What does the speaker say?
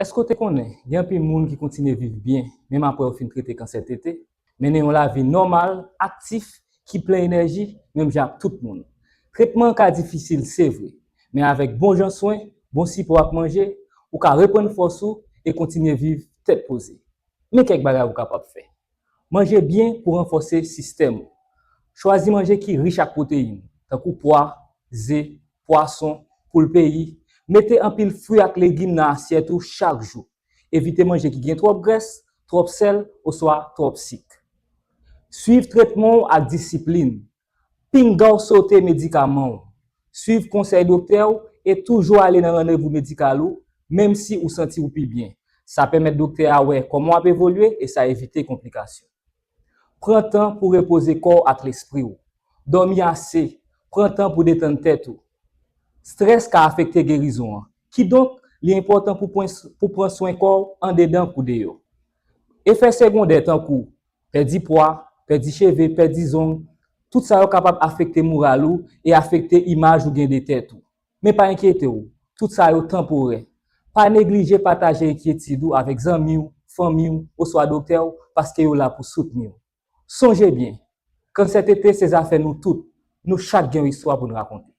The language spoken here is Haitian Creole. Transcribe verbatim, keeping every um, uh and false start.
Èske w te konnen gen anpil moun ki kontinye viv byen menm apre yo fin trete kansè tete, mennen yon lavi nòmal, aktif, ki plen enèji, menm jan ak tout moun? Tretman an ka difisil, se vre, men avèk bon jan swen, bon sipò ak manje, ou ka reprann fòs ou e kontinye viv tèt poze. Men kèk bagay ou kapab fè. Manje byen pou ranfòse sistèm ou. Chwazi manje ki rich ak pwoteyin, tankou pwa, ze, pwason, poul peyi. Mete anpil fwi ak legim nan asyèt ou chak jou. Evite manje ki gen twòp grès, twòp sèl, oswa twòp sik. Swiv tretman w ak disiplin. Pinga w sote medikaman w. Swiv konsèy doktè w e toujou ale nan randevou medikal ou, menm si ou santi w pi byen. Sa pèmèt doktè a wè kòman w ap evolye e sa evite konplikasyon. Pran tan pou repoze kò w ak lespri w. Dòmi ase, pran tan pou detann tèt ou. Estrès ka afekte gerizon an. Kidonk, li enpòtan pou pran, pou pran swen kò w andedan kou deyò. Efè segondè tankou pèdi pwa, pèdi cheve, pèdi zong, tout sa yo kapab afekte moral ou e afekte imaj ou gen de tèt ou. Men pa enkyete w, tout sa yo tanporè. Pa neglije pataje enkyetid ou avèk zanmi w, fanmi w, oswa doktè w, paske yo la pou soutni w. Sonje byen, kansè tete se zafè nou tout. Nou chak gen yon istwa pou n rakonte.